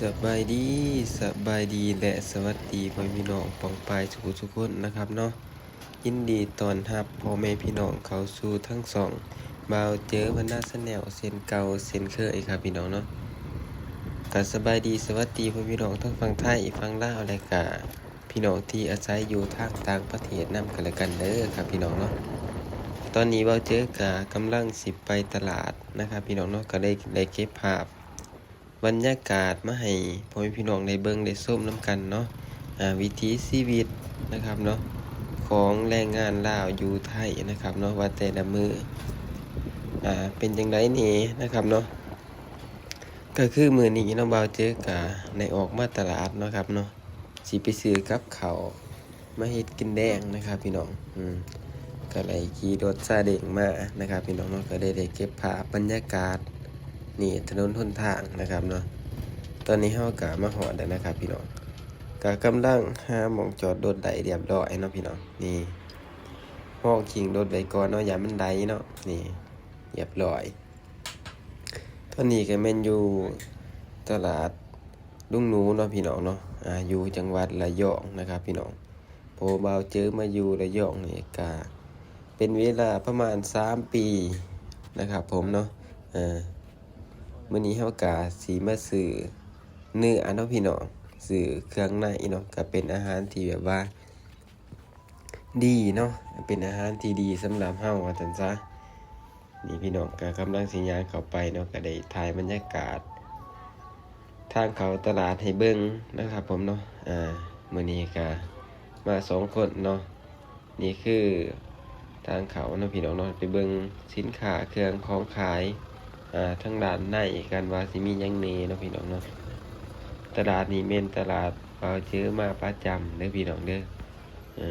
ສະບາຍດີ, ສະບາຍດີ ແລະ ສະຫວັດດີພໍ່ແມ່ພີ່ນ້ອງປ້ອງປາຍສູ່ຜູ້ສູ່ຄົນນະຄັບເນາະ. ຍິນດີຕ້ອນຮັບພໍ່ແມ່ພີ່ນ້ອງເຂົ້າສູ່ທາງຊ່ອງບ່າວເຈີບັນດາແຊນແນວເຊັ່ນເກົ່າເຊັ່ນເຄີຍຄັບພີ່ນ້ອງເນາະ. ກະສະບາຍດີສະຫວັດດີພໍ່ແມ່ພີ່ນ້ອງທັງຝັ່ງໄທ, ຝັ່ງລາວ ແລະ ກະ ພີ່ນ້ອງທີ່ອາໄສຢູ່ທາງຕ່າງປະເທດນຳກັນແລະກັນເດີຄັບພີ່ນ້ອງເນາະ. ຕອນນີ້ບ່າວເຈີກະກຳລັງຊິໄປຕະຫຼາດນະຄັບພີ່ນ້ອງເນາະ, ກະໄດ້ ໄດ້ເກັບພາບບັນຍາກາດມາໃຫ້ພໍ່ແມ່ພີ່ນ້ອງໄດ້ເບິ່ງໄດ້ຊົມນຳກັນເນາະ. ອາ ວິຖີຊີວິດນະຄັບເນາະ ຂອງແຮງງານລາວຢູ່ໄທນະຄັບເນາະ ວ່າແຕ່ລະມື້ ອາ ເປັນຈັ່ງໃດແດ່ນະຄັບເນາະ. ກະຄືມື້ນີ້ເນາະ ບ່າວເຈີກະໄດ້ອອກມາຕະຫຼາດເນາະຄັບເນາະ. ຊິໄປຊື້ກັບເຂົ້າມາເຮັດກິນແລງນະຄັບພີ່ນ້ອງ. ອືມ ກະໄດ້ຂີ່ລົດຊາເລັງມານະຄັບພີ່ນ້ອງເນາະ, ກະໄດ້ ໄດ້ເກັບພາບບັນຍາກາດ ນີ້ ຖະໜົນຫົນທາງນະຄັບເນາະ. ຕອນນີ້ເຮົາກະມາຮອດແລ້ວນະຄັບພີ່ນ້ອງ, ກະກຳລັງຫາໝ່ອງຈອດລົດໄດ້ຮຽບຮ້ອຍເນາະພີ່ນ້ອງ. ນີ້ ຮອງຄີງລົດໄວ້ກ່ອນເນາະ ຢ້ານມັນໄຫຼເນາະ. ນີ້ ຮຽບຮ້ອຍ. ຕອນນີ້ກະແມ່ນຢູ່ຕະຫຼາດລຸງໜູເນາະພີ່ນ້ອງເນາະ, ອາ ຢູ່ຈັງຫວັດລະຍອງນະຄັບພີ່ນ້ອງ. ເພາະວ່າບ່າວເຈີມາຢູ່ລະຍອງນີ້ກະເປັນເວລາປະມານສາມປີນະຄັບຜົມເນາະ. ເອີ ມື້ນີ້ເຮົາກະຊິມາຊື້ເນື້ອເນາະພີ່ນ້ອງ, ຊື້ເຄື່ອງໃນເນາະ, ກະເປັນອາຫານທີ່ແບບວ່າ ດີເນາະ, ເປັນອາຫານທີ່ດີສຳລັບເຮົາວ່າຊັ້ນຊະ. ນີ້ພີ່ນ້ອງກະກຳລັງຊິຍ່າງເຂົ້າໄປເນາະ, ກະໄດ້ຖ່າຍບັນຍາກາດທາງເຂົ້າຕະຫຼາດໃຫ້ເບິ່ງນະຄັບຜົມເນາະ. ອາ ມື້ນີ້ກະມາສອງຄົນເນາະ. ນີ້ຄືທາງເຂົ້າເນາະພີ່ນ້ອງເນາະ, ໄປເບິ່ງສິນຄ້າເຄື່ອງຂອງຂາຍ ອາ ທາງດ້ານໃນກັນວ່າຊິມີຫຍັງແດ່ເນາະພີ່ນ້ອງເນາະ. ຕະຫຼາດນີ້ແມ່ນຕະຫຼາດບ່າວເຈີມາປະຈຳເດີພີ່ນ້ອງເດີ. ເອີ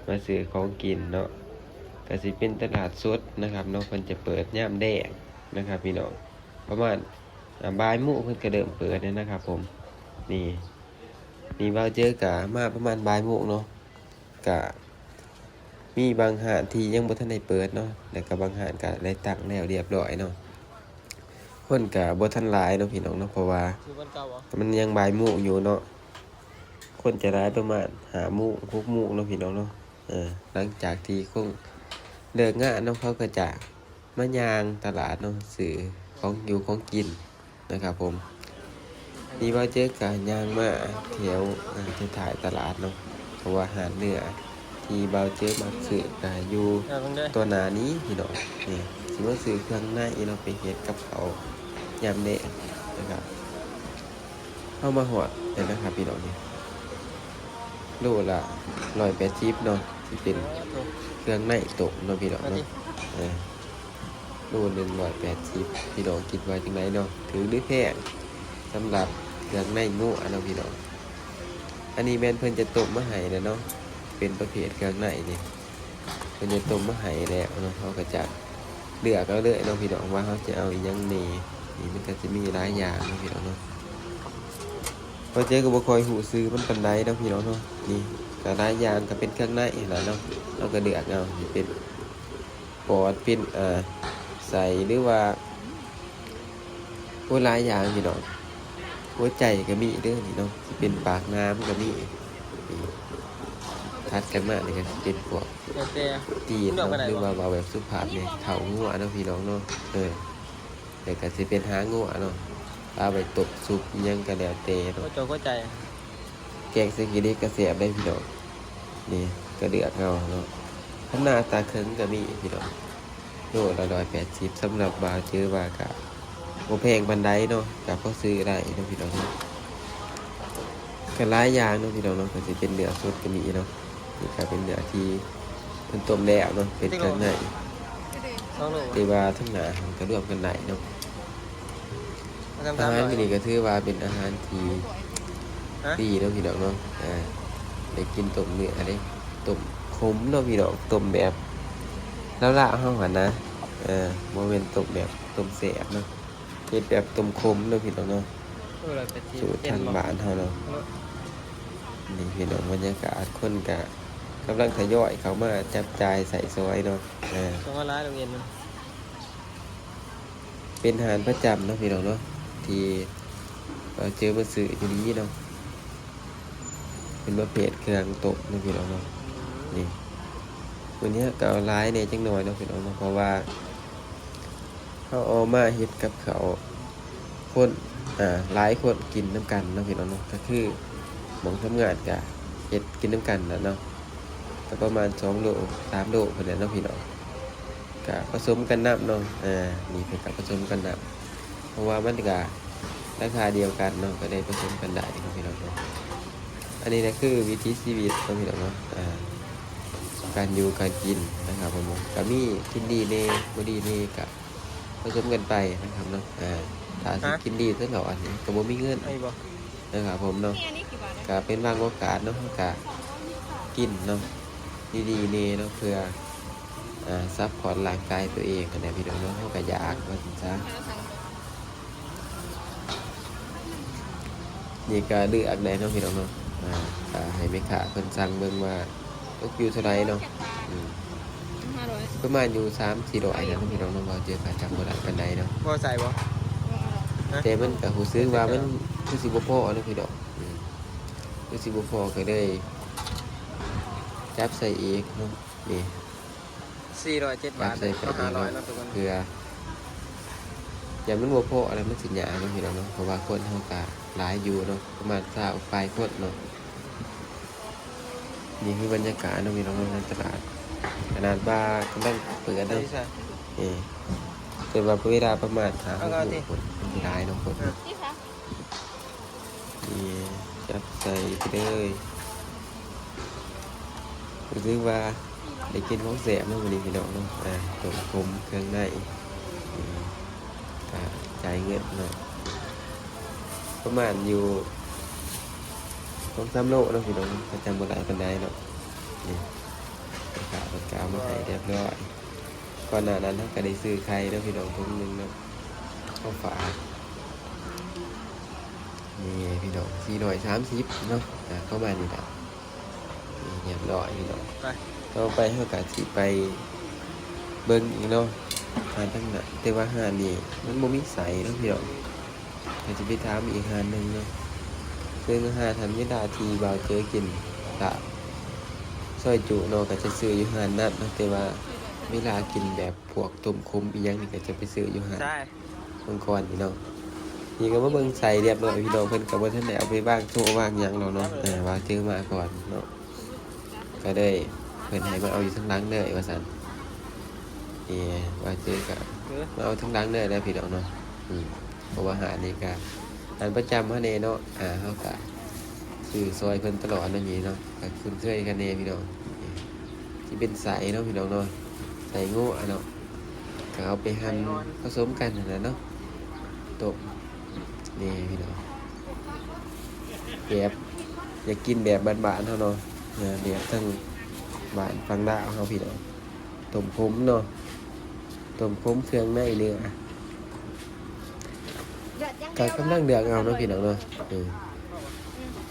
ມາຊື້ຂອງກິນເນາະ, ກະຊິເປັນຕະຫຼາດສົດນະຄັບເນາະ, ເພິ່ນຈະເປີດຍາມແລງນະຄັບພີ່ນ້ອງ, ປະມານ ອາ ບ່າຍໂມງເພິ່ນກະເລີ່ມເປີດແລ້ວນະຄັບຜົມ. ນີ້ ນີ້ບ່າວເຈີກະມາປະມານບ່າຍໂມງເນາະ, ກະມີບາງຮ້ານທີ່ຍັງບໍ່ທັນໄດ້ເປີດເນາະ, ແລ້ວກະບາງຮ້ານກະໄດ້ຕັ້ງແລ້ວຮຽບຮ້ອຍເນາະ. ຄົນກະບໍ່ທັນຫຼາຍເນາະພີ່ນ້ອງເນາະ, ເພາະວ່າມັນຍັງບ່າຍໂມງຢູ່ເນາະ. ຄົນຈະຫຼາຍປະມານຫ້າໂມງ ຫົກໂມງເນາະພີ່ນ້ອງເນາະ. ເອີ ຫຼັງຈາກທີ່ຄົງເລີກງານເນາະ, ເຂົາກະຈະມາຍ່າງຕະຫຼາດເນາະ, ຊື້ຂອງຢູ່ຂອງກິນນະຄັບຜົມ. ນີ້ບ່າວເຈີກະຍ່າງມາແຖວ ອາ ທ້າຍໆຕະຫຼາດເນາະ, ເພາະວ່າຮ້ານເນື້ອທີ່ບ່າວເຈີມັກຊື້ກະຢູ່ ເອີ ເບິ່ງເດີ ຕໍ່ໜ້ານີ້ພີ່ນ້ອງ. ນີ້ ຊິມາຊື້ເຄື່ອງໃນເນາະ, ໄປເຮັດກັບເຂົ້າຍາມແລງນະຄັບ. ເຮົາມາຮອດແລ້ວນະຄັບພີ່ນ້ອງ, ນີ້ ໂລລະຮ້ອຍແປດສິບເນາະ, ຊິເປັນເຄື່ອງໃນຕົ້ມເນາະພີ່ນ້ອງເນາະ. ເອີ ໂລໜຶ່ງຮ້ອຍແປດສິບ ພີ່ນ້ອງຄິດວ່າຈັ່ງໃດເນາະ, ຖືກຫຼືແພງ? ສຳລັບເຄື່ອງໃນງົວເນາະພີ່ນ້ອງ. ອັນນີ້ແມ່ນເພິ່ນຈະຕົ້ມມາໃຫ້ແລ້ວເນາະ, ເປັນປະເພດເຄື່ອງໃນນີ້ ເພິ່ນຈະຕົ້ມມາໃຫ້ແລ້ວເນາະ, ເຮົາກະຈະເລືອກເອົາເລີຍເນາະພີ່ນ້ອງ ວ່າເຮົາຈະເອົາອີ່ຫຍັງແດ່. ນີ້ມັນກະຊິມີຫຼາຍຢ່າງເນາະພີ່ນ້ອງເນາະ. ບ່າວເຈີກະບໍ່ຄ່ອຍຮູ້ຊື່ມັນປານໃດເນາະພີ່ນ້ອງເນາະ. ນີ້ກະຫຼາຍຢ່າງ ກະເປັນເຄື່ອງໃນຫັ້ນລະເນາະ, ເຮົາກະເລືອກເອົາ ຊິເປັນປອດ ເປັນ ເອີ ໄສ້ ຫຼືວ່າ ໂອ້ ຫຼາຍຢ່າງພີ່ນ້ອງ. ຫົວໃຈກະມີເດີນີ້ເນາະ, ຊິເປັນປາກໜາມກະມີ. ນີ້ ຖັດກັນມານີ້ກະຊິເປັນພວກ ແລ້ວແຕ່ ຕີນເນາະ ເລືອກໄປໄດ້ ຫຼືວ່າເວົ້າແບບສຸພາບແດ່ ເທົ້າງົວເນາະພີ່ນ້ອງເນາະ. ເອີ ແລ້ວກະຊິເປັນຫາງງົວເນາະ, ເອົາໄວ້ຕົ້ມຊຸບອີ່ຫຍັງກະແລ້ວແຕ່ເນາະ. ຫົວຈອກຫົວໃຈ ແກງໃສ່ຂີ້ເຫຼັກກະແຊບເດ້ພີ່ນ້ອງ. ນີ້ກະເລືອກເອົາເນາະ, ຄັນໜ້າຕາເຄິ່ງກະມີພີ່ນ້ອງ. ໂລລະຮ້ອຍແປດສິບ ສຳລັບບ່າວເຈີວ່າກະບໍ່ແພງປານໃດເນາະ, ກະພໍຊື້ໄດ້ເນາະພີ່ນ້ອງເນາະ. ກະຫຼາຍຢ່າງເນາະພີ່ນ້ອງເນາະ, ກະຊິເປັນເນື້ອສົດກະມີເນາະ. ນີ້ກະເປັນເນື້ອທີ່ເພິ່ນຕົ້ມແລ້ວເນາະ, ເປັນເຄື່ອງໃນ. ສອງໂລ ແຕ່ວ່າທາງໜ້າຫັ້ນກະລວມກັນໄດ້ເນາະ. ອາຫານມື້ນີ້ກະຖືວ່າເປັນອາຫານທີ່ ຮະ ດີເນາະພີ່ນ້ອງເນາະ. ເອີ ໄດ້ກິນຕົ້ມເນື້ອເດ້, ຕົ້ມຂົມເນາະພີ່ນ້ອງ, ຕົ້ມແບບລາວໆເຮົາຫັ້ນນະ. ເອີ ບໍ່ແມ່ນຕົ້ມແບບຕົ້ມແຊບເນາະ, ເຮັດແບບຕົ້ມຂົມເນາະພີ່ນ້ອງເນາະ. ເອີ ສູດທາງບ້ານເຮົາເນາະ. ນີ້ພີ່ນ້ອງ ບັນຍາກາດ ຄົນກະກຳລັງທະຍອຍເຂົ້າມາຈັບຈ່າຍໃຊ້ສອຍເນາະ. ເອີ ເປັນຮ້ານປະຈຳເນາະພີ່ນ້ອງເນາະ ທີ່ ເຮົາເຈີມາຊື້ຢູ່ນີ້ເນາະ ເປັນປະເພດເຄື່ອງຕົ້ມເນາະພີ່ນ້ອງເນາະ. ນີ້ ມື້ນີ້ເຮົາກໍເອົາຫຼາຍແດ່ຈັກໜ້ອຍເນາະພີ່ນ້ອງເນາະ ເພາະວ່າເຮົາເອົາມາເຮັດກັບເຂົ້າຄົນ ອ່າ ຫຼາຍຄົນກິນນຳກັນເນາະພີ່ນ້ອງເນາະ. ກໍຄືໝ່ອງທຳງານກໍເຮັດກິນນຳກັນນະເນາະ ກໍປະມານສອງໂລ ສາມໂລພຸ້ນແຫຼະເນາະພີ່ນ້ອງ. ກະປະສົມກັນນຳເນາະ ອ່າ ນີ້ເພິ່ນກະປະສົມກັນນຳ ເພາະວ່າມັນກະລາຄາດຽວກັນເນາະ ກະໄດ້ປະສົມກັນໄດ້ເນາະພີ່ນ້ອງເນາະ. ອັນນີ້ນະຄືວິຖີຊີວິດເນາະພີ່ນ້ອງເນາະ ອ່າ ການຢູ່ການກິນນະຄັບຜົມເນາະ ກະມີກິນດີແດ່ ບໍ່ດີແດ່ ກະປະສົມກັນໄປນະຄັບເນາະ. ອ່າ ຖ້າຊິກິນດີຕະຫຼອດນີ້ກະບໍ່ມີເງິນ ນະຄັບຜົມເນາະ. ກະເປັນບາງໂອກາດເນາະ ເຮົາກະກິນເນາະ ດີໆແດ່ເນາະ ເພື່ອ ອ່າ ຊັບພອດຮ່າງກາຍຕົວເອງຫັ້ນແຫຼະພີ່ນ້ອງເນາະ. ເຮົາກະຢາກວ່າຊັ້ນຊະ ນີ້ກະເລືອກໄດ້ເນາະພີ່ນ້ອງເນາະ. ອ່າ ກະໃຫ້ແມ່ຄ້າເພິ່ນສັ່ງເບິ່ງວ່າ ຕົກຢູ່ເທົ່າໃດເນາະ ອືມ ປະມານຢູ່ສາມສີ່ຮ້ອຍນັ້ນແຫຼະພີ່ນ້ອງເນາະ ເວົ້າເຈີກະຈຳບໍ່ໄດ້ປານໃດເນາະ. ພໍໃສ່ບໍ່? ແຕ່ມັນກະຮູ້ສຶກວ່າມັນຄືຊິບໍ່ພໍເນາະພີ່ນ້ອງ ອືມ ຄືຊິບໍ່ພໍ ກະເລີຍຈັບໃສ່ອີກເນາະ. ນີ້ ສີ່ຮ້ອຍເຈັດບາດ ຈັບໃສ່ໄປອີກເນາະ ເພື່ອ ຢ້ານມັນບໍ່ພໍ ອັນນັ້ນມັນຊິຍາກເນາະພີ່ນ້ອງເນາະ ເພາະວ່າຄົນເຮົາກະຫຼາຍຢູ່ເນາະ ປະມານຊາວປາຍຄົນເນາະ. ນີ້ຄືບັນຍາກາດເນາະພີ່ນ້ອງເນາະ ໃນຕະຫຼາດ ຂະໜາດວ່າກຳລັງເປີດເນາະ ເອີ ແຕ່ວ່າເວລາປະມານຫ້າຫົກໂມງພຸ້ນ ມັນຊິຫຼາຍເນາະຄົນເນາະ. ນີ້ ຈັບໃສ່ໄປເລີຍ ຮູ້ສຶກວ່າໄດ້ກິນຂອງແຊບເນາະມື້ນີ້ພີ່ນ້ອງເນາະ. ອ່າ ຕົ້ມຂົມເຄື່ອງໃນ ອືມ ກະຈ່າຍເງິນເນາະ ປະມານຢູ່ສອງສາມໂລເນາະພີ່ນ້ອງ ກະຈຳບໍ່ໄດ້ປານໃດເນາະ. ນີ້ ແມ່ຄ້າເພິ່ນກະເອົາມາໃຫ້ຮຽບຮ້ອຍ ກ່ອນໜ້ານັ້ນເຮົາກະໄດ້ຊື້ໄຂ່ເນາະພີ່ນ້ອງ ຖົງໜຶ່ງເນາະ ເອົາຝາກ. ນີ້ພີ່ນ້ອງ ສີ່ຮ້ອຍສາມສິບເນາະ ອ່າ ປະມານນີ້ລະ. ນີ້ຮຽບຮ້ອຍພີ່ນ້ອງ ໄປ ຕໍ່ໄປເຮົາກະຊິໄປເບິ່ງອີກເນາະ ຮ້ານທາງໜ້າ ແຕ່ວ່າຮ້ານນີ້ມັນບໍ່ມີໃສ່ເນາະພີ່ນ້ອງ ກະຊິໄປຖາມອີກຮ້ານໜຶ່ງເນາະ. ເຊິ່ງອາຫານຫັ້ນເວລາທີ່ບ່າວເຈີກິນລາບຊອຍຈຸເນາະ ກະຈະຊື້ຢູ່ຮ້ານນັ້ນເນາະ ແຕ່ວ່າເວລາກິນແບບ ພວກຕົ້ມຂົມອີ່ຫຍັງນີ້ກະຈະໄປຊື້ຢູ່ຮ້ານມັງກອນນີ້ເນາະ. ນີ້ກະມາເບິ່ງໃສ່ຮຽບຮ້ອຍພີ່ນ້ອງ ເພິ່ນກະບໍ່ທັນໄດ້ເອົາໄປວາງໂຊະວາງຫຍັງດອກເນາະ ເອີ ວ່າເຈີມາກ່ອນເນາະ ກະເລີຍເພິ່ນໃຫ້ມາເອົາຢູ່ທາງຫຼັງເລີຍວ່າຊັ້ນ. ເອີ ວ່າເຈີກະມາເອົາທາງຫຼັງເລີຍແຫຼະພີ່ນ້ອງເນາະ ອືມ ເພາະວ່າຮ້ານນີ້ກະຮ້ານປະຈຳເຮົາແດ່ເນາະ ອ່າ ເຮົາກະຊື້ຊ່ອຍເພິ່ນຕະຫຼອດແນວນີ້ເນາະ ກະຄຸ້ນເຄີຍກັນແດ່ພີ່ນ້ອງ. ຊິເປັນໄສ້ເນາະພີ່ນ້ອງເນາະ ໄສ້ງົວເນາະ ກະເອົາໄປຫັ່ນປະສົມກັນຫັ້ນແຫຼະເນາະ ຕົ້ມ. ນີ້ພີ່ນ້ອງ ແບບຢາກກິນແບບບ້ານໆເຮົາເນາະ ແບບທາງບ້ານຝັ່ງລາວເຮົາພີ່ນ້ອງ ຕົ້ມຂົມເນາະ ຕົ້ມຂົມເຄື່ອງໃນເນື້ອ ກະກຳລັງເລືອກເອົາເນາະພີ່ນ້ອງເນາະ. ເອີ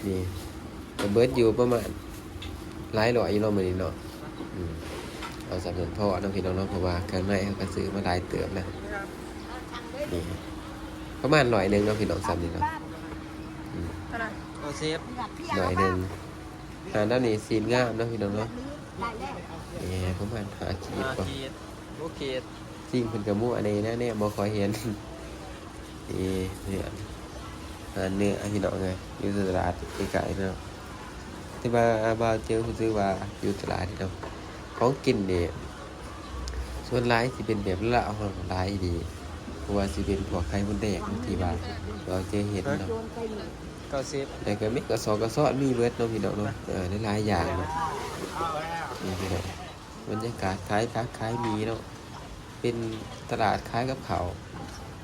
ນີ້ ກະເບິດຢູ່ປະມານຫຼາຍຮ້ອຍຢູ່ເນາະມື້ນີ້ເນາະ ອືມ ເອົາສ່ຳນັ້ນພໍເນາະພີ່ນ້ອງເນາະ ເພາະວ່າເຄື່ອງໃນເຮົາກະຊື້ມາຫຼາຍເຕີບແລ້ວ. ນີ້ ປະມານຮ້ອຍໜຶ່ງເນາະພີ່ນ້ອງ ສ່ຳນີ້ເນາະ ອືມ ຮ້ອຍໜຶ່ງ. ຮ້ານລາວນີ້ຊີ້ນງາມເນາະພີ່ນ້ອງເນາະ ນີ້ ປະມານຫ້າຂີດ ຫ້າ ບໍ່ ຂີດ ຫົກຂີດ ຈິງເພິ່ນກະມົວແດ່ນະ ແນມບໍ່ຄ່ອຍເຫັນ. ນີ້ ເນື້ອ ຮ້ານເນື້ອພີ່ນ້ອງເອີຍ ຢູ່ຕະຫຼາດໃກ້ໆເນາະ ແຕ່ວ່າບ່າວເຈີຮູ້ສຶກວ່າຢູ່ຕະຫຼາດນີ້ເນາະ ຂອງກິນນີ້ສ່ວນຫຼາຍຊິເປັນແບບລາວເຮົາຫຼາຍອີ່ຫຼີ ເພາະວ່າຊິເປັນພວກໄຂ່ມົດແດງທີ່ວ່າບ່າວເຈີເຫັນເນາະ ເກົ້າສິບ ແລ້ວກະມີກະຊອກກະຊອນ ມີເບິດເນາະພີ່ນ້ອງເນາະ ເອີ ຫຼາຍໆຢ່າງເນາະ. ນີ້ພີ່ນ້ອງ ບັນຍາກາດຂາຍຜັກຂາຍໝີ່ເນາະ ເປັນຕະຫຼາດຂາຍກັບເຂົ້າ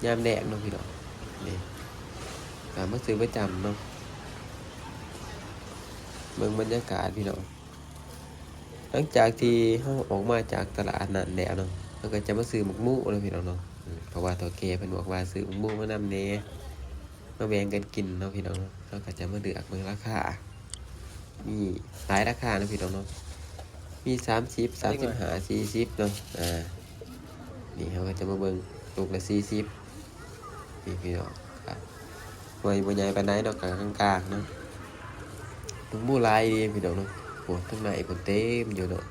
ຍາມແລງເນາະພີ່ນ້ອງ. ນີ້ ກະມາຊື້ປະຈຳເນາະ ເບິ່ງບັນຍາກາດພີ່ນ້ອງ. ຫຼັງຈາກທີ່ເຮົາອອກມາຈາກຕະຫຼາດນັ້ນແລ້ວເນາະ ເຮົາກະຈະມາຊື້ໝາກໂມເນາະພີ່ນ້ອງເນາະ ເພາະວ່າເຖົ້າແກ່ເພິ່ນບອກວ່າຊື້ໝາກໂມມານຳແດ່ ມາແບ່ງກັນກິນເນາະພີ່ນ້ອງເນາະ. ເຮົາກະຈະມາເລືອກເບິ່ງລາຄາ ມີຫຼາຍລາຄາເນາະພີ່ນ້ອງເນາະ ມີສາມສິບ ສາມສິບຫ້າ ສີ່ສິບເນາະ. ອ່າ ນີ້ເຮົາກະຈະມາເບິ່ງ ລູກລະສີ່ສິບ ນີ້ພີ່ນ້ອງ ອ່າ ໜ່ວຍບໍ່ໃຫຍ່ປານໃດເນາະ ກະກາງໆເນາະ. ໜູຫຼາຍເດ້ພີ່ນ້ອງເນາະ. ໂອ້ ທາງໃນພຸ້ນເຕັມຢູ່ເນາະ.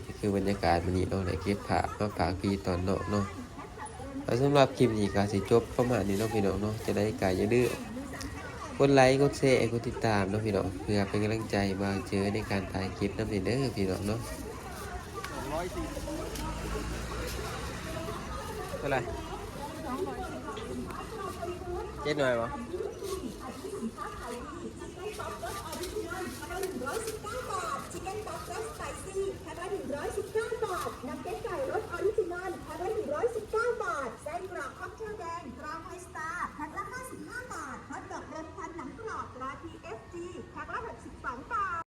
ນີ້ຄືບັນຍາກາດມື້ນີ້ເນາະ ໄດ້ເກັບພາບມາຝາກພີ່ຕອນນ້ອງເນາະ. ແລ້ວສຳລັບຄລິບນີ້ກໍຊິຈົບປະມານນີ້ເນາະພີ່ນ້ອງເນາະ. ຈັ່ງໃດກໍຢ່າລືມກົດໄລ ກົດແຊ ກົດຕິດຕາມເນາະພີ່ນ້ອງ ເພື່ອເປັນກຳລັງໃຈບ່າວເຈີໃນການຖ່າຍຄລິບນຳແດ່ເດີພີ່ນ້ອງເນາະ. ເທົ່າໃດ? ເຈັດໜ່ວຍບໍ່?